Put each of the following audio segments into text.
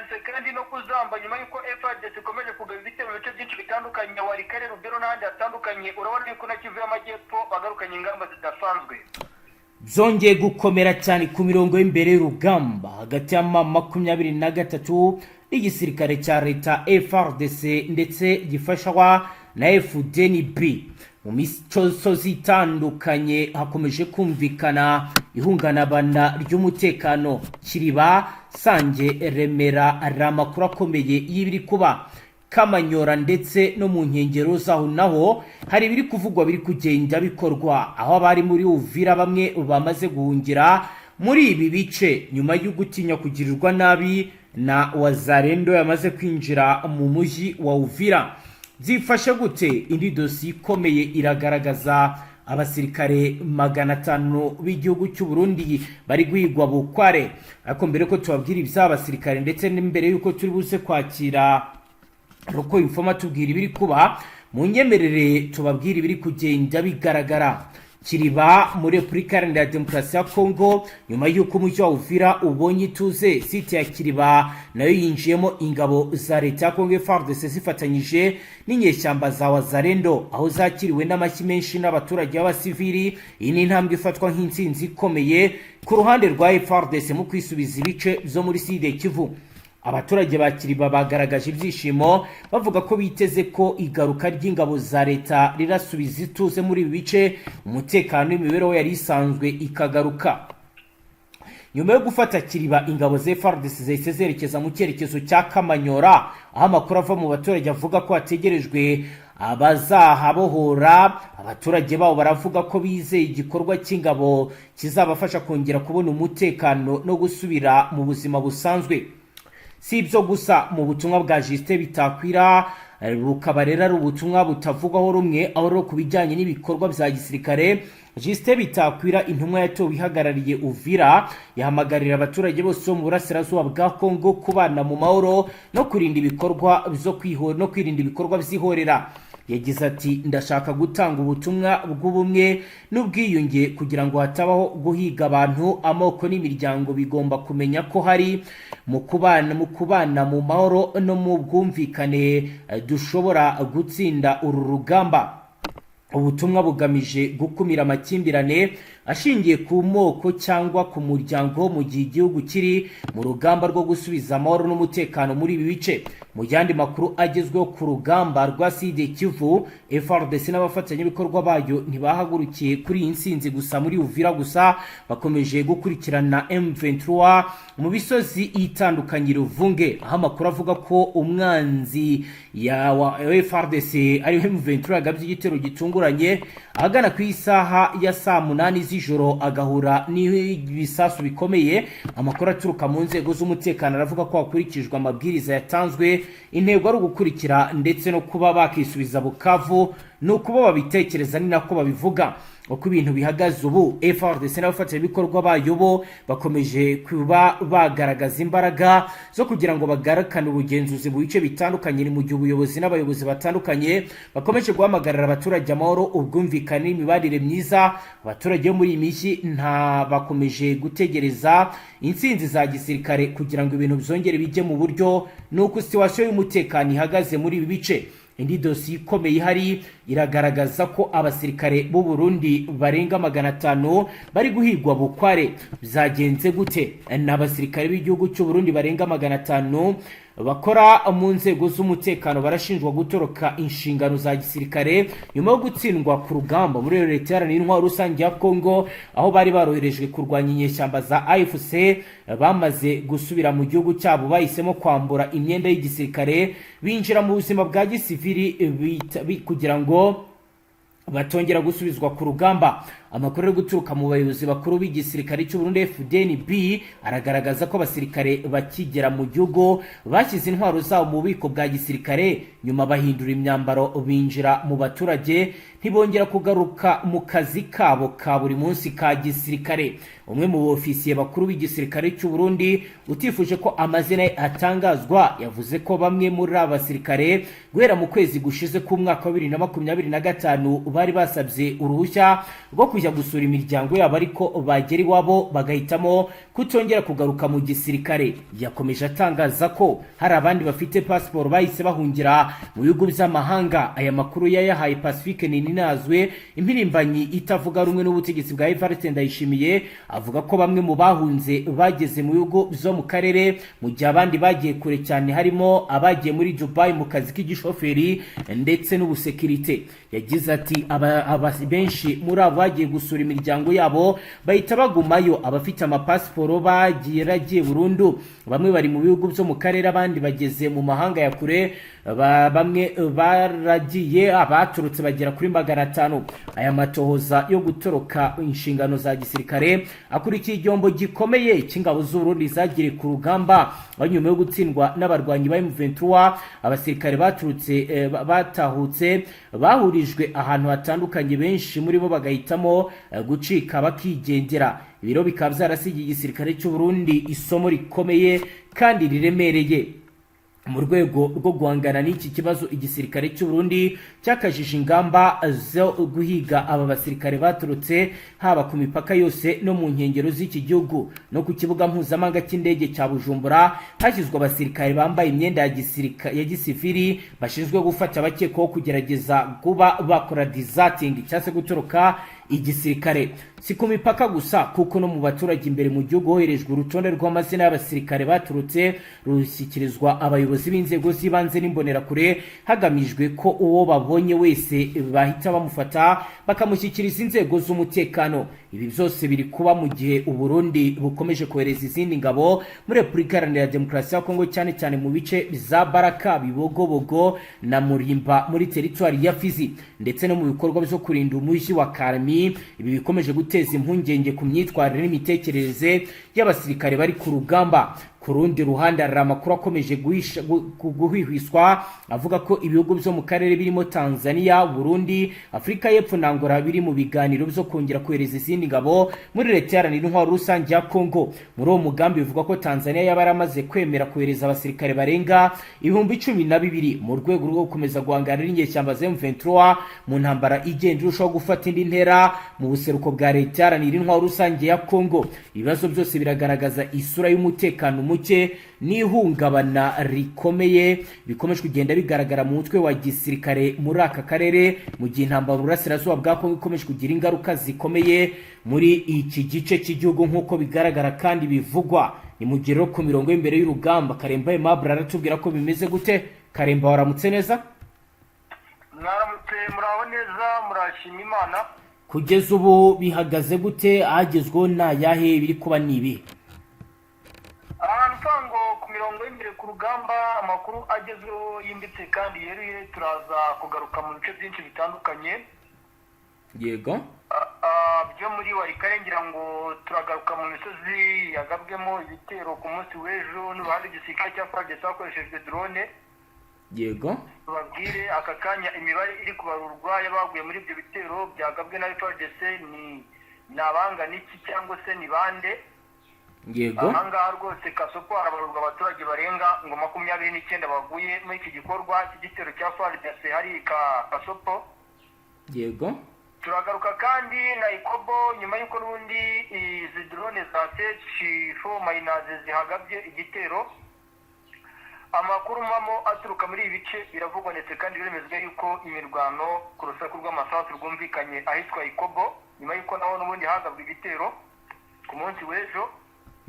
Byaranze kandi no kuzamba nyuma y'uko FARDC ikomeje kugaba ibitero mu bice byinshi bitandukanye, Walikale, Lubero n'ahandi hatandukanye. Urabona yuko na Kivu y'Amajyepfo bagarukanye ingamba zidasanzwe. Byongeye gukomera cyane ku mirongo y'imbere y'urugamba hagati ya M23 n'igisirikare cya leta FARDC, ndetse gifashwa na FDNB. Mu misozi itandukanye hakomeje kumvikana ihungabana ry'umutekano. Kiriba, Sange, Remera, hari amakuru akomeye y'ibiri kuba. Kamanyora ndetse no mu nkengero zaho naho hari ibiri kuvugwa, biri kugenda bikorwa, aho abari muri Uvira bamwe bamaze guhungira muri ibi bice nyuma yo gutinya kugirirwa nabi na Wazalendo yamaze kwinjira mu mujyi wa Uvira. Byifashe gute? Indi dosiye ikomeye iragaragaza abasirikare 500 b'igihugu cy'u Burundi bari guhigwa bukware. Ariko mbere ko tubabwira iby'aba basirikare, ndetse n'imbere y'uko turi buze kwakira Roko Informer tubwira ibiri kuba, mu nyemerere tubabwira ibiri kugenda bigaragara Kiriba muri Repubulika Iharanira Demokarasi ya Kongo. Nyuma y'uko umujyi wa Uvira ubonye ituze, site ya Kiriba nayo yinjiyemo ingabo za leta ya Kongo FARDC zifatanyije n'inyeshyamba za Wazalendo, aho zakiriwe n'amashyi menshi n'abaturage b'abasivili. Iyi ni intambwe ifatwa nk'intsinzi ikomeye ku ruhande rwa FARDC mu kwisubiza ibice byo muri Sud Kivu. Abaturage ba Kiriba bagaragaje ibyishimo, bavuga ko biteze ko igaruka ry'ingabo za leta rirasubiza ituze muri ibi bice, umutekano n'imibereho yari isanzwe ikagaruka. Nyuma yo gufata Kiriba, ingabo za FARDC zahise zerekeza mu cyerekezo cya Kamanyora, aho amakuru ava mu baturage avuga ko hategerejwe abazahabohora. Abaturage babo baravuga ko bizeye igikorwa cy'ingabo kizabafasha kongera kubona umutekano no gusubira mu buzima busanzwe. Si ibyo gusa, mu butumwa bwa Justin Bitakwira, bukaba rero ari ubutumwa butavugwaho rumwe, aho rero ku bijyanye n'ibikorwa bya gisirikare, Justin Bitakwira, intumwa yatowe ihagarariye Uvira, yahamagarira abaturage bose bo mu burasirazuba bwa Kongo kubana mu mahoro no kurinda ibikorwa byo no kwirinda ibikorwa by'ihorera. Yagize ati: "Ndashaka gutanga ubutumwa bw'ubumwe n'ubwiyunge kugira ngo hatabaho guhiga abantu, amoko n'imiryango. Bigomba kumenya ko hari mu kubana mu mahoro no mu bwumvikane dushobora gutsinda uru rugamba." Ubutumwa bugamije gukumira amakimbirane ashingiye ku moko cyangwa ku muryango mu gihe igihugu kiri mu rugamba rwo gusubiza amahoro n'umutekano muri ibi bice. Mu yandi makuru agezweho ku rugamba rwa Sud Kivu, FARDC n'abafatanyabikorwa bayo ntibahagurukiye kuri iyi nsinzi gusa muri Uvira gusa, bakomeje gukurikirana M23 mu misozi itandukanye Ruvunge, aho amakuru avuga ko umwanzi ya wa FARDC ari M23 yagabye igitero gitunguranye ahagana ku isaha ya saa 8 z'ijoro, agahura n'ibisasu bikomeye. Amakuru aturuka mu nzego z'umutekano aravuga ko hakurikijwe amabwiriza yatanzwe, intego ari ugukurikira ndetse no kuba bakisubiza Bukavu. Ni ukuba babitekereza, ni nako babivuga. Uko ibintu bihagaze ubu, FARDC n'abafatanyabikorwa bayo bo bakomeje kuba bagaragaza imbaraga zo kugira ngo bagarukane ubugenzuzi mu bice bitandukanye. Ni mu gihe ubuyobozi n'abayobozi batandukanye bakomeje guhamagarira abaturage amahoro, ubwumvikane n'imibanire myiza. Abaturage bo muri iyi mijyi nta bakomeje gutegereza intsinzi za gisirikare kugira ngo ibintu byongere bijye mu buryo. Ni uko situation y'umutekano ihagaze muri ibi bice. Indi dosiye ikomeye ihari iragaragaza ko abasirikare b'u Burundi barenga 500 bari guhigwa bukware. Byagenze gute? Ni abasirikare b'igihugu cy'u Burundi barenga 500 bakora mu nzego z'umutekano barashinjwa gutoroka inshingano za gisirikare nyuma yo gutsindwa ku rugamba muri Leta Iharanira Intwaro Rusange ya Kongo, aho bari baroherejwe kurwanya inyeshyamba za AFC. Bamaze gusubira mu gihugu cyabo, bahisemo kwambura imyenda y'igisirikare, binjira mu buzima bwa gisivili kugira ngo batongera gusubizwa ku rugamba. Amakuru ari guturuka mu bayobozi bakuru b'igisirikare cy'u Burundi FDNB aragaragaza ko abasirikare bakigera mu gihugu bashyize intwaro zabo mu bubiko bwa gisirikare, nyuma bahindura imyambaro, binjira mu baturage, ntibongera kugaruka mu kazi kabo ka buri munsi ka gisirikare. Umwe mu bofisiye bakuru b'igisirikare cy'u Burundi utifuje ko amazina ye atangazwa yavuze ko bamwe muri aba basirikare guhera mu kwezi gushize k'umwaka wa 2025 bari basabye uruhushya rwo kujya. kujya gusura imiryango yabo, ariko bagera iwabo bagahitamo kutongera kugaruka mu gisirikare. Yakomeje atangaza ko hari abandi bafite pasiporo bahise bahungira mu bihugu by'amahanga. Aya makuru yayahaye Pacifique Nininazwe, impirimbanyi itavuga rumwe n'ubutegetsi bwa Evariste Ndayishimiye. Avuga ko bamwe mu bahunze bageze mu bihugu byo mu karere, mu gihe abandi bagiye kure cyane, harimo abagiye muri Dubai mu kazi k'igishoferi ndetse n'ubusekirite. Yagize ati: Aba benshi muri abo bagiye gusura imiryango yabo bahita bagumayo. Abafite amapasiporo bagiye ragiye burundu. Bamwe bari mu bihugu byo mu karere, abandi bageze mu mahanga ya kure. Bamwe baragiye, abaturutse bagera kuri 500." Aya matohoza yo gutoroka inshingano za gisirikare akurikiye igihombo gikomeye cy'ingabo z'Uburundi zagiriye ku rugamba, aho nyuma yo gutsindwa n'abarwanyi ba M23, abasirikare baturutse batahutse bahurijwe ahantu hatandukanye, benshi muri bo bagahitamo gucika bakigendera. Ibiro bikaba byarasigiye igisirikare cy'u Burundi isomo rikomeye kandi riremereye. Mu rwego rwo guhangana n'iki kibazo, igisirikare cy'u Burundi cyakajije ingamba zo guhiga aba basirikare baturutse, haba ku mipaka yose no mu nkengero z'iki gihugu. No ku kibuga mpuzamahanga cy'indege cya Bujumbura hashyizwe abasirikare bambaye imyenda ya gisivili bashinzwe gufata abakekwaho kugerageza kuba bakora deserting cyangwa se gutoroka igisirikare. Si ku mipaka gusa, kuko no mu baturage imbere mu gihugu hoherejwe urutonde rw'amazina y'abasirikare baturutse, rushyikirizwa abayobozi b'inzego z'ibanze n'imbonerakure, hagamijwe ko uwo babonye wese bahita bamufata bakamushyikiriza inzego z'umutekano. Ibi byose biri kuba mu gihe Uburundi bukomeje kohereza izindi ngabo muri Repubulika Iharanira Demokarasi ya Kongo, cyane cyane mu bice za Baraka, Bibogobogo na Murimba muri teritwari ya Fizi, ndetse no mu bikorwa byo kurinda umujyi wa Karami. Ibi bikomeje guteza impungenge ku myitwarire n'imitekerereze y'abasirikare bari ku rugamba. Ku rundi ruhande, hari amakuru akomeje guhwihwiswa avuga ko ibihugu byo mu karere birimo Tanzania, Burundi, Afurika y'Epfo na Angola biri mu biganiro byo kongera kohereza izindi ngabo muri Leta Iharanira Intwaro Rusange ya Kongo. Muri uwo mugambi, bivugwa ko Tanzania yaba yaramaze kwemera kohereza abasirikare barenga 12,000 mu rwego rwo gukomeza guhangana n'inyeshyamba za M23 mu ntambara igenda irushaho gufata indi ntera mu buseruko bwa Leta Iharanira Intwaro Rusange ya Kongo. Ibibazo byose biragaragaza isura y'umutekano muke n'ihungabana rikomeye bikomeje kugenda bigaragara mu mutwe wa gisirikare muri aka karere, mu gihe intambara mu burasirazuba bwa Kongo ikomeje kugira ingaruka zikomeye muri iki gice cy'igihugu, nk'uko bigaragara kandi bivugwa. Ni mu gihe rero ku mirongo y'imbere y'urugamba, Karemba Aimable aratubwira ko bimeze gute. Karemba, waramutse neza? Mwaramutse, muraho neza, murashima Imana. Kugeza ubu bihagaze gute? Ahagezweho ni ayahe? Biri kuba ni ibihe? Ahantu ngo ku mirongo y'imbere ku rugamba, amakuru agezweho yimbitse kandi yeruye, turaza kugaruka mu bice byinshi bitandukanye byo muri Walikale. Ngira ngo turagaruka mu misozi yagabwemo ibitero ku munsi w'ejo n'uruhande igisirikare cya FARDC hakoreshejwe drone. Tubabwire aka kanya imibare iri kubarurwa y'abaguye muri ibyo bitero byagabwe na FARDC, ni abangana iki cyangwa se ni bande? Ahangaha rwose Kasopo harabarurwa abaturage barenga ngo 29 baguye muri iki gikorwa cy'igitero cya FARDC hari ka Kasopo. Turagaruka kandi na Ikobo, nyuma y'uko n'ubundi izi drone za H4 mayinazi zihagabye igitero. Amakuru mamo aturuka muri ibi bice, biravugwa ndetse kandi biremezwa yuko imirwano ku rusaku rw'amasasu rwumvikanye ahitwa Ikobo, nyuma y'uko naho n'ubundi hagabwe igitero ku munsi w'ejo.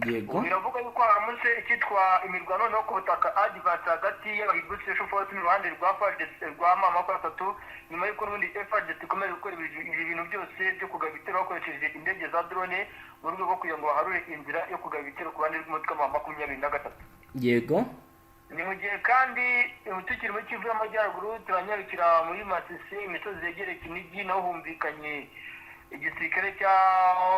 Biravuga yuko haramutse icyitwa imirwano noneho ku butaka, advance hagati y'Abahibu Special Force n'uruhande rwa FARDC rwa mama 3, nyuma y'uko n'ubundi FARDC ikomeje gukora ibi bintu byose byo kugaba ibitero bakoresheje indege za drone, mu rwego rwo kugira ngo baharure inzira yo kugaba ibitero ku ruhande rw'umutwe wa 23. Ni mu gihe kandi tukiri muri Kivu y'Amajyaruguru, turanyarukira muri Masisi, imisozi yegereye Kinigi, naho humvikanye igisirikare cya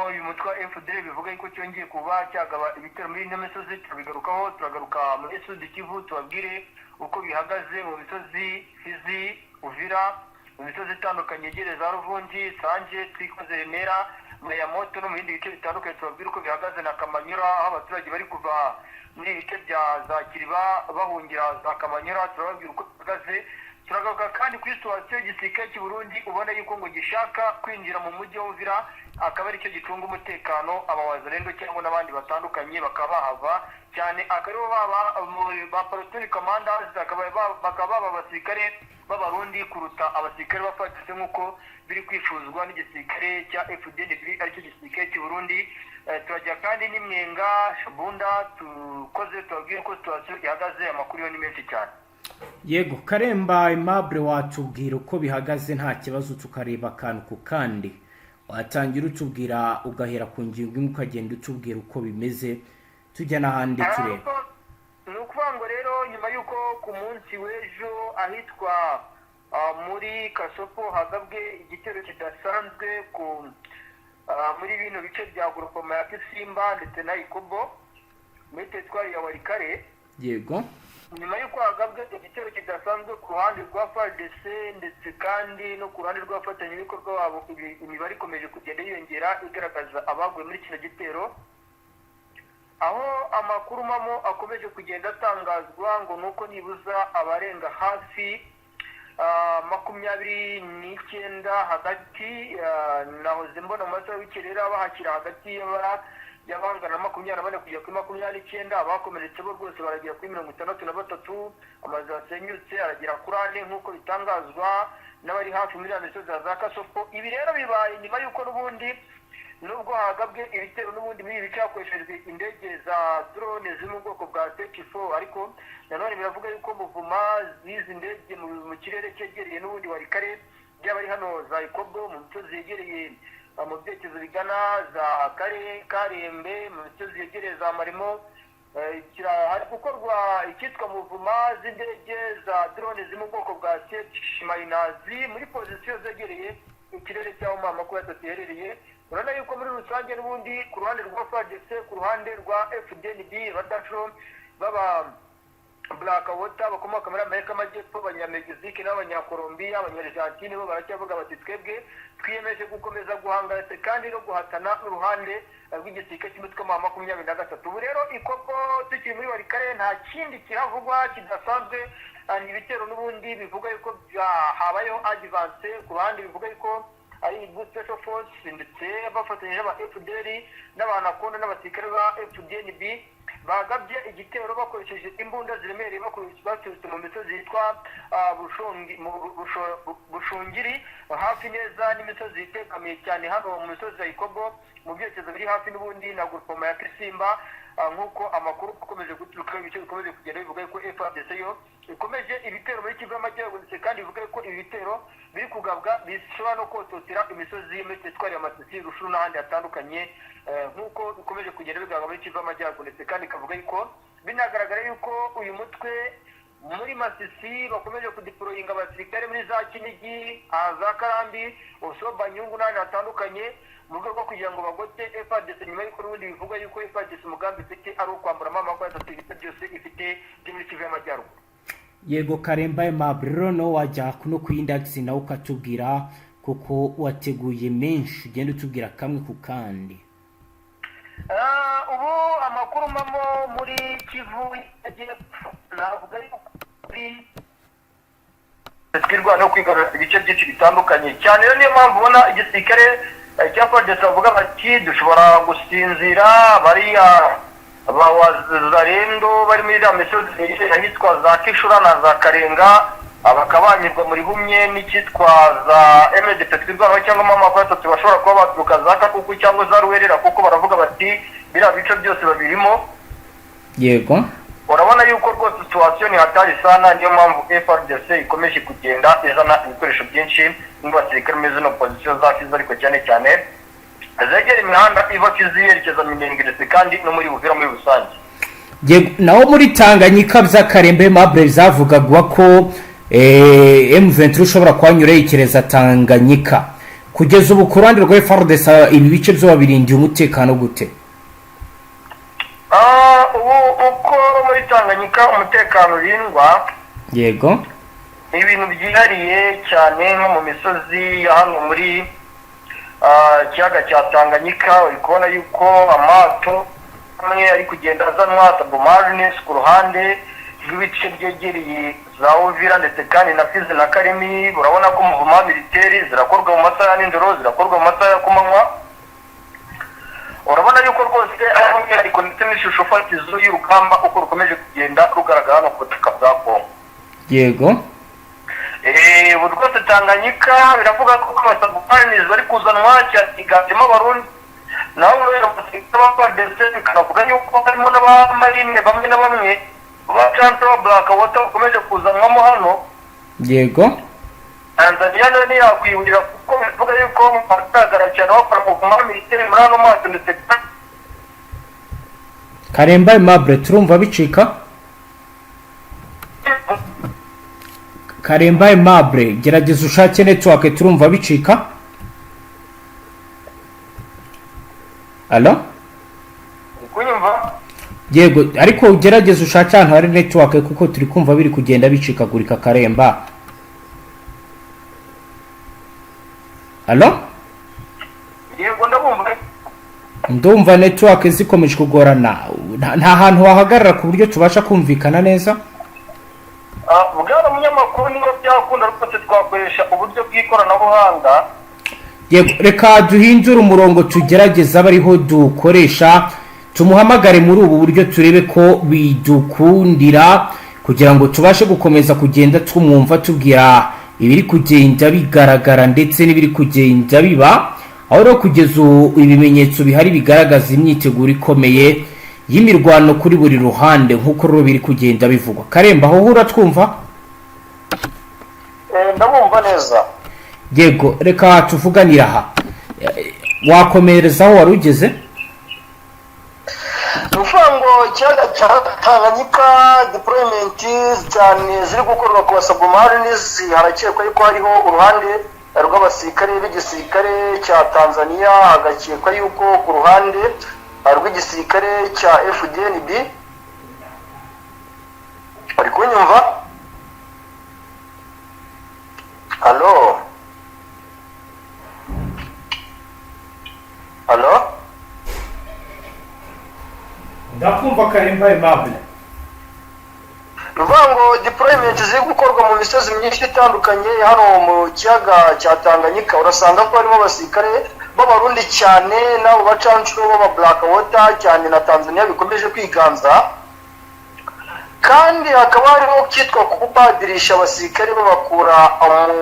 uyu mutwe wa FDL, bivuga yuko cyongeye kuba cyagaba ibitero muri ino misozi. Turabigarukaho. Turagaruka muri Sud Kivu, tubabwire uko bihagaze mu misozi Fizi, Uvira, mu misozi itandukanye yegereye za Ruvungi, Sanje, Twikoze, Remera, Mayamoto no mu bindi bice bitandukanye. Tubabwire uko bihagaze na Kamanyura, aho abaturage bari kuva muri ibi bice bya za Kiriba bahungira za Kamanyura. Turababwira uko bihagaze. Turagaruka kandi kuri situation y'igisirikare cy'u Burundi, ubona yuko ngo gishaka kwinjira mu mujyi wa Uvira, akaba aricyo gicunga umutekano, abawazalendo cyangwa n'abandi batandukanye bakaba bahava cyane, akaba aribo baba ba platoon commanders, bakaba baba abasirikare b'Abarundi kuruta abasirikare ba FARDC, nk'uko biri kwifuzwa n'igisirikare cya FDNB, aricyo gisirikare cy'u Burundi. Turajya kandi n'Imwenga Bunda tukoze, tubabwire ko situation ihagaze. Amakuru yo ni menshi cyane. Yego, Karemba Aimable, watubwira uko bihagaze nta kibazo, tukareba akantu ku kandi. Watangira utubwira, ugahera ku ngingo imwe, ukagenda utubwira uko bimeze, tujya n'ahandi tureba. Ni ukuvuga ngo rero nyuma y'uko ku munsi w'ejo ahitwa muri Kasopo hagabwe igitero kidasanzwe ku muri bino bice bya groupement ya Kisimba ndetse na Ikobo muri teritwari ya Walikale, nyuma y'uko hagabwe igitero kidasanzwe ku ruhande rwa FARDC ndetse kandi no ku ruhande rw'abafatanyabikorwa babo, imibare ikomeje kugenda yiyongera igaragaza abaguye muri kino gitero, aho amakuru mamo akomeje kugenda atangazwa ngo ni uko nibuza abarenga hafi 29 hagati, nahoze mbona mu masaha y'urukerera bahakira hagati y'abangana na 24 kugera kuri 29. Abakomeretse bo rwose baragera kuri 63. Amazu yasenyutse aragera kuri ane, nk'uko bitangazwa n'abari hafi muri ya misozi ya za Kasopo. Ibi rero bibaye nyuma y'uko n'ubundi nubwo hagabwe ibitero n'ubundi muri ibi bice hakoreshejwe indege za drone ziri mu bwoko bwa T4, ariko nanone biravuga yuko mouvement z'izi ndege mu kirere cyegereye n'ubundi Walikale, byaba ari hano za Ikobo mu misozi yegereye, mu byerekezo bigana za Kare Karembe, mu misozi yegereye za Marimo, hari gukorwa icyitwa mouvement z'indege za drone ziri mu bwoko bwa Mayinazi muri position zegereye ikirere cy'aho M23 iherereye. Urabona yuko muri rusange n'ubundi ku ruhande rwa FARDC, ku ruhande rwa FDNB, Badaco baba Black Water bakomoka muri Amerika y'Amajyepfo, Abanyamegizike n'Abanyakolombiya, Abanyarijantine, bo baracyavuga bati: "Twebwe twiyemeje gukomeza guhangana kandi no guhatana n'uruhande rw'igisirikare cy'umutwe wa 23." Ubu rero Ikopo, tukiri muri Walikale, nta kindi kihavugwa kidasanzwe. Ni ibitero n'ubundi bivuga yuko habayeho advance ku ruhande, bivuga yuko ari Special Force ndetse bafatanyije n'aba FDR n'abanakonda n'abasirikare ba FDNB, bagabye igitero bakoresheje imbunda ziremereye, baturutse mu misozi yitwa Bushungiri, hafi neza n'imisozi itegamiye cyane hano mu misozi ya Ikobo, mu byerekezo biri hafi n'ubundi na groupement ya Kisimba, nk'uko amakuru akomeje guturuka ibice bikomeje kugenda bivuga ko FARDC yo ikomeje ibitero muri Kivu y'Amajyaruguru, ndetse kandi bivuga ko ibi bitero biri kugabwa bishobora no kototera imisozi yo muri teritwari ya Masisi, Rutshuru n'ahandi hatandukanye, nk'uko bikomeje kugenda bigaragara muri Kivu y'Amajyaruguru. Ndetse kandi ikavuga yuko binagaragara yuko uyu mutwe muri Masisi bakomeje kudeployinga abasirikare muri za Kinigi, za Karambi, Osoba, Nyungu n'ahandi hatandukanye, mu rwego rwo kugira ngo bagote FARDC, nyuma y'uko n'ubundi bivuga yuko FARDC umugambi ifite ari ukwambura M23 ibice byose ifite byo muri Kivu y'Amajyaruguru. Yego, Karemba Aimable, rero no wajya no ku yindi axe nawe ukatubwira, kuko wateguye menshi, ugenda utubwira kamwe ku kandi. Ubu amakuru mamo muri Kivu y'Amajyepfo, navuga yuko kuri twirwa no kwigarura ibice byinshi bitandukanye cyane. Rero niyo mpamvu ubona igisirikare cya FARDC bavuga bati: "Dushobora gusinzira." Bariya bawazarendo bari muri iriya misozi ahitwa za Kishura na za Karenga, bakaba banyurwa muri humye n'icyitwa za MDP Twirwaneho cyangwa M23, bashobora kuba baturuka za Kakuku cyangwa za Ruwerera, kuko baravuga bati biriya bice byose babirimo. Urabona yuko rwose situation ni hatari sana. Niyo mpamvu FARDC ikomeje kugenda izana ibikoresho byinshi n'abasirikare muri zino position za Fizi, ariko cyane cyane zegera imihanda iva Fizi yerekeza Minembwe, ndetse kandi no muri Buvira muri rusange. Yego, naho muri Tanganyika by'Akarembe Mabure, zavugagwa ko M23 ushobora kuhanyura yerekeza Tanganyika. Kugeza ubu ku ruhande rwa FARDC ibi bice byo babirindiye umutekano gute? Ubu uko muri Tanganyika umutekano urindwa, ni ibintu byihariye cyane, nko mu misozi ya hano muri ikiyaga cya Tanganyika, uri kubona yuko amato amwe ari kugenda azanwa submarines ku ruhande. bw'ibice byegereye za Uvira ndetse kandi na Fizi na Karemi. Urabona ko mouvement militaire zirakorwa mu masaha ya nijoro, zirakorwa mu masaha ya kumanywa. Urabona yuko rwose ari umwihariko ndetse n'ishusho fatizo y'urugamba uko rukomeje kugenda rugaragara hano ku butaka bwa Kongo. Ubu rwose Tanganyika biravuga ko abasubmarines bari kuzanwa cyane higanjemo Abarundi, naho kubera abasirikare ba FARDC bikanavuga yuko harimo n'abamarine bamwe na bamwe ba Chancellor Black Water bakomeje kuzanwamo hano. Tanzania nayo ntiyakwihurira kuko bivuga yuko hagaragara cyane bakora mouvement militaire muri ano mato ndetse Karemba Aimable, turumva bicika. Karemba Aimable, gerageza ushake network, turumva bicika. Alo? Kunyumva? Yego, ariko ugerageze ushake ahantu hari network kuko turi kumva biri kugenda bicikagurika. Karemba, alo? Yego, ndabumva. Ndumva network zikomeje kugorana. Nta hantu wahagarara ku buryo tubasha kumvikana neza? Bwana munyamakuru, niba byakunda rwose twakoresha uburyo bw'ikoranabuhanga. Yego, reka duhindure umurongo, tugerageze abe ariho dukoresha, tumuhamagare muri ubu buryo turebe ko bidukundira kugira ngo tubashe gukomeza kugenda tumwumva tubwira ibiri kugenda bigaragara ndetse n'ibiri kugenda biba. Aho rero kugeza ubu ibimenyetso bihari bigaragaza imyiteguro ikomeye y'imirwano kuri buri ruhande nk'uko rero biri kugenda bivugwa. Karemba, aho uratwumva? Ndabumva neza. Yego, reka tuvuganire aha. Wakomereza aho wari ugeze? Ni ukuvuga ngo ikiyaga cya Tanganyika, deployment cyane ziri gukorwa ku basubmarines, harakekwa yuko hariho uruhande rw'abasirikare b'igisirikare cya Tanzania, hagakekwa yuko ku ruhande rw'igisirikare cya FDNB. Bari kunyumva? Alo, alo? Ndakumva, Karemba Aimable. Ni ukuvuga ngo deployment ziri gukorwa mu misozi myinshi itandukanye hano mu kiyaga cya Tanganyika, urasanga ko harimo abasirikare b'Abarundi cyane n'abo bacanshuro b'aba Black Water cyane na Tanzania bikomeje kwiganza, kandi hakaba hariho kitwa kubadirisha abasirikare babakura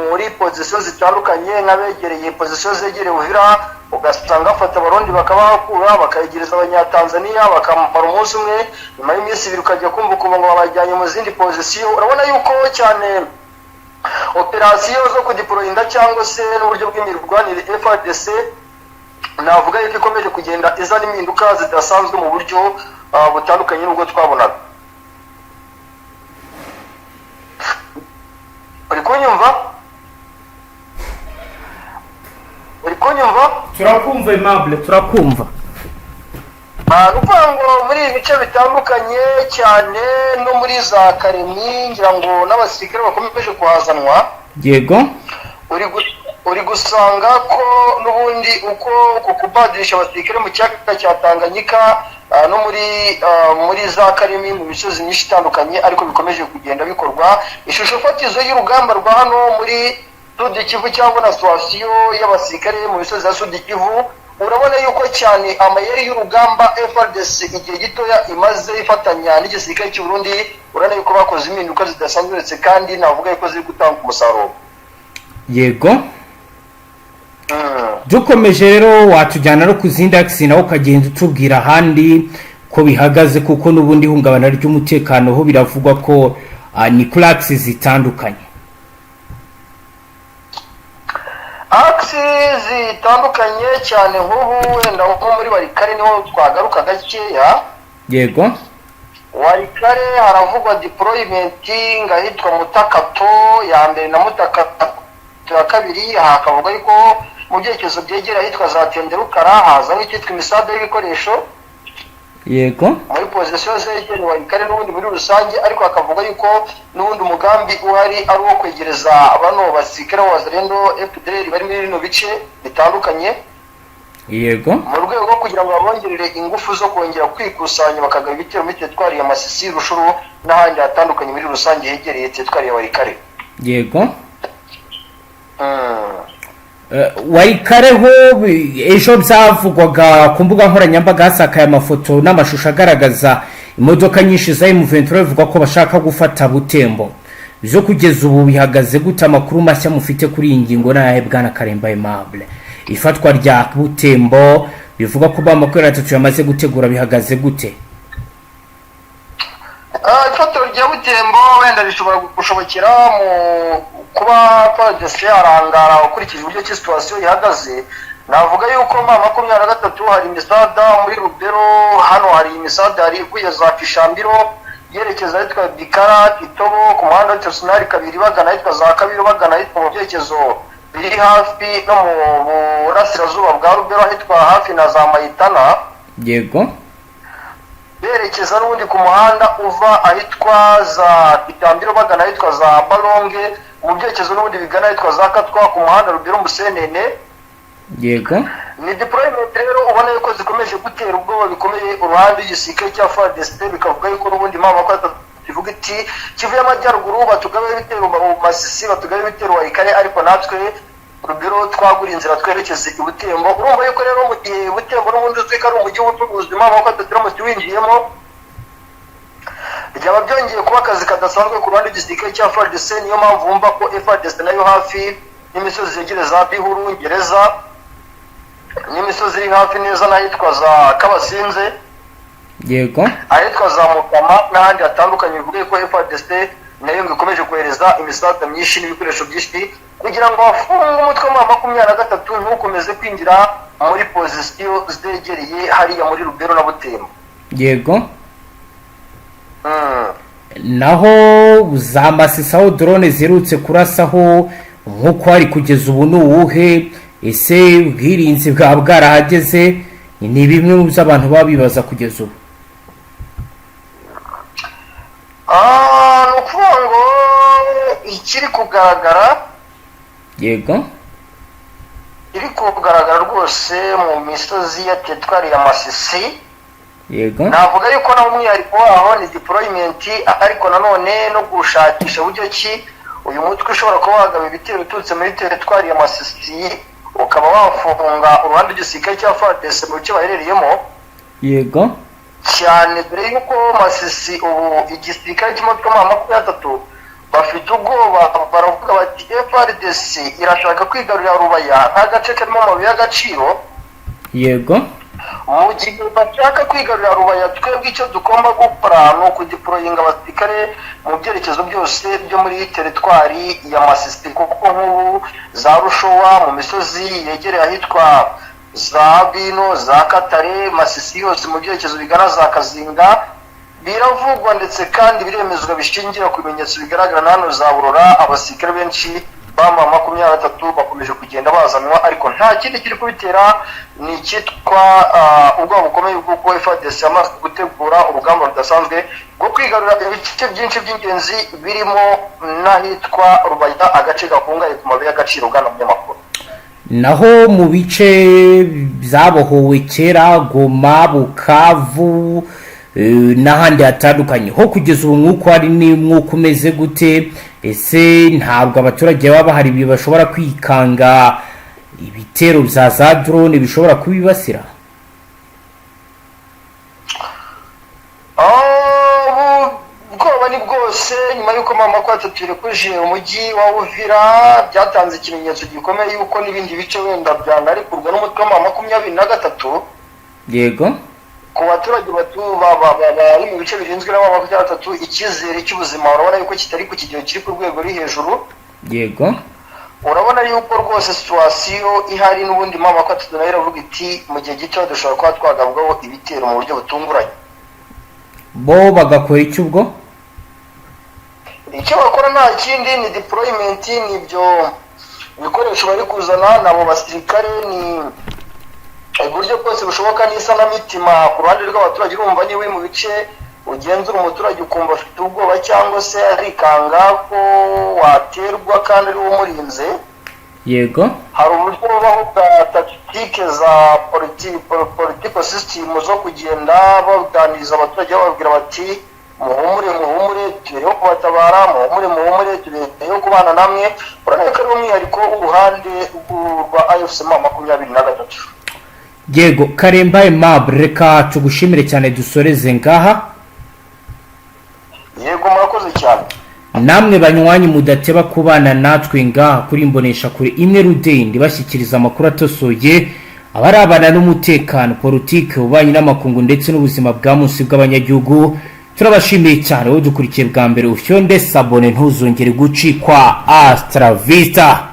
muri pozisiyo zitandukanye, nk'abegereye pozisiyo zegereye Uvira, ugasanga bafata Abarundi bakabahakura bakayegereza Abanyatanzaniya bakamara umunsi umwe, nyuma y'iminsi 2 ukajya kumva ukumva ngo babajyanye mu zindi pozisiyo. Urabona yuko cyane operasiyo zo kudiporoyinga cyangwa se n'uburyo bw'imirwanire FARDC navuga yuko ikomeje kugenda izana impinduka zidasanzwe mu buryo butandukanye n'ubwo twabonaga. Uri kunyumva? Uri kunyumva? Turakumva, Aimable, turakumva. Ni ukuvuga ngo muri ibi bice bitandukanye cyane no muri za Karemi, ngira ngo n'abasirikare bakomeje kuhazanwa. Uri gusanga ko n'ubundi uko uku kubadirisha abasirikare mu kiyaga cya Tanganyika, no muri za Karemi mu misozi myinshi itandukanye ariko bikomeje kugenda bikorwa. Ishusho fatizo y'urugamba rwa hano muri Sud Kivu cyangwa na situwasiyo y'abasirikare mu misozi ya Sud Kivu, urabona yuko cyane amayeri y'urugamba FARDC igihe gitoya imaze ifatanya n'igisirikare cy'u Burundi, urabona yuko bakoze impinduka zidasanzwe ndetse kandi navuga yuko ziri gutanga umusaruro. Dukomeje rero, watujyana no ku zindi akisi nawe ukagenda utubwira ahandi ko bihagaze, kuko n'ubundi ihungabana ry'umutekano ho biravugwa ko ni kuri akisi zitandukanye. Akisi zitandukanye cyane, nk'ubu wenda nko muri Warikare niho twagaruka gakeya. Warikare haravugwa deployment ngahitwa Mutakato ya mbere na Mutakato ya kabiri, hakavuga yuko mu byerekezo byegera ahitwa za Tenderukara hazamo icyitwa imisada y'ibikoresho muri pozisiyo zegereye Warikare n'ubundi muri rusange, ariko hakavuga yuko n'ubundi umugambi uhari ari uwo kwegereza bano basirikare b'Abazalendo FDLR bari muri bino bice bitandukanye. Yego. Mu rwego rwo kugira ngo babongerere ingufu zo kongera kwikusanya, bakagaba ibitero muri teritwari ya Masisi, Rushuru n'ahandi hatandukanye muri rusange hegereye teritwari ya Warikare. Yego. Warikare ho ejo byavugwaga ku mbuga nkoranyambaga, hasakaye amafoto n'amashusho agaragaza imodoka nyinshi za M23, bivuga ko bashaka gufata Butembo. Byo kugeza ubu bihagaze gute? Amakuru mashya mufite kuri iyi ngingo ni ayahe, bwana Karemba Aimable? Ifatwa rya Butembo bivuga ko ba 23 yamaze gutegura, bihagaze gute? Ifatwa rya Butembo wenda rishobora gushobokera mu kuba FARDC yarangara. Ukurikije uburyo ki situation ihagaze, navuga yuko M23 hari imisada muri Rubero, hano hari imisada, hari ivuye za Kishambiro yerekeza ahitwa Bikara, Itobo, ku muhanda witwa Sinari kabiri, bagana ahitwa za Kabiro, bagana ahitwa mu byerekezo biri hafi no mu burasirazuba bwa Rubero, ahitwa hafi na za Mayitana, berekeza n'ubundi ku muhanda uva ahitwa za Kitambiro bagana ahitwa za Baronge, mu byerekezo n'ubundi bigana ahitwa za Katwa, ku muhanda Rubero Musenene. Ni deployment rero ubona yuko zikomeje gutera ubwoba bikomeye uruhande rw'igisirikare cya FARDC, bikavuga yuko n'ubundi mama ko ivuga iti Kivu y'Amajyaruguru batugabe ibitero mu Masisi, batugabe ibitero Warikare, ariko natwe Rubero twagura inzira twerekeze i Butembo. Urumva yuko rero mu gihe Butembo n'ubundi uzwi ko ari umujyi w'ubucuruzi, mama ko turamutse winjiyemo byaba byongeye kuba akazi kadasanzwe ku ruhande rw'igisirikare cya FARDC. Niyo mpamvu wumva ko FARDC nayo hafi n'imisozi yegereye za Bihuru, Ngereza, n'imisozi iri hafi neza n'ahitwa za Kabasinze, ahitwa za Mukama n'ahandi hatandukanye, bivuga ko FARDC nayo ngo ikomeje kohereza imisada myinshi n'ibikoresho byinshi kugira ngo bafunge umutwe wa 23 ntukomeze kwinjira muri position zegereye hariya muri Rubero na Butembo. Naho za Masisi, aho drone ziherutse kurasaho, nk'uko hari kugeza ubu ni uwuhe? Ese ubwirinzi bwaba bwarahageze? Ni bimwe mu byo abantu baba bibaza kugeza ubu. Ni ukuvuga ngo ikiri kugaragara, iri kugaragara rwose mu misozi ya teritwari ya Masisi, navuga yuko naho umwihariko waho ni deployment, ariko nanone no gushakisha buryo ki uyu mutwe ushobora kuba wagaba ibitero uturutse muri teritwari ya Masisi, ukaba wafunga uruhande rw'igisirikare cya FARDC mu bice baherereyemo, cyane dore yuko Masisi ubu igisirikare cy'umutwe wa 23 bafite ubwoba, baravuga bati FARDC irashaka kwigarurira Rubaya nk'agace karimo amabuye y'agaciro. Mu gihe bashaka kwigarurira Rubaya, twebwe icyo tugomba gukora ni ukudeployinga abasirikare mu byerekezo byose byo muri teritwari ya Masisi, kuko nk'ubu za Rushowa, mu misozi yegereye ahitwa za Bino, za Katare, Masisi yose mu byerekezo bigana za Kazinga, biravugwa ndetse kandi biremezwa bishingira ku bimenyetso bigaragara na hano za Burora, abasirikare benshi bama 23 bakomeje kugenda bazanwa, ariko nta kindi kiri kubitera, ni icyitwa ubwoba bukomeye bw'uko FARDC yamaze gutegura urugamba rudasanzwe rwo kwigarurira ibice byinshi by'ingenzi birimo n'ahitwa Rubaya, agace gakungahaye ku mabuye y'agaciro, bwana munyamakuru. Naho mu bice byabohowe kera, Goma, Bukavu n'ahandi hatandukanye ho, kugeza ubu mwuka hari ni mwuka umeze gute? Ese ntabwo abaturage baba bahari ibi bashobora kwikanga ibitero bya za drone bishobora kubibasira? Ubwoba ni bwose nyuma y'uko mama ko irekuje umujyi wa Uvira, byatanze ikimenyetso gikomeye yuko n'ibindi bice wenda byanarekurwa n'umutwe wa 23. Ku baturage bari mu bice birinzwe na 23, icyizere cy'ubuzima urabona yuko kitari ku kigero kiri ku rwego ruri hejuru. Urabona yuko rwose situation ihari n'ubundi mama ko nayo iravuga iti mu gihe gito dushobora kuba twagabwaho ibitero mu buryo butunguranye. Bo bagakora iki ubwo? Icyo bakora nta kindi, ni deployment, ni ibyo bikoresho bari kuzana nabo basirikare, ni uburyo bwose bushoboka n'isanamitima ku ruhande rw'abaturage. Urumva niba uri mu bice ugenzura, umuturage ukumva afite ubwoba cyangwa se arikanga ko waterwa kandi ari we umurinze. Hari uburyo bubaho bwa tactique za political system zo kugenda baganiriza abaturage, bababwira bati: "Muhumure, muhumure, tubereho kubatabara, muhumure, muhumure, tubereho kubana namwe." Urabona ko ari umwihariko w'uruhande rwa AFC M23. Yego, Karemba Aimable, reka tugushimire cyane, dusoreze ngaha. Yego, murakoze cyane. Namwe banywanyi mudateba kubana natwe ngaha kuri Imbonesha Kure imwe rudende, bashyikiriza amakuru atosoye abarabana n'umutekano, politiki, ububanyi n'amakungu ndetse n'ubuzima bwa munsi bw'abanyagihugu, turabashimiye cyane. Wowe dukurikiye bwa mbere, ufyonde s'abonner, ntuzongere gucikwa. Hasta la vista.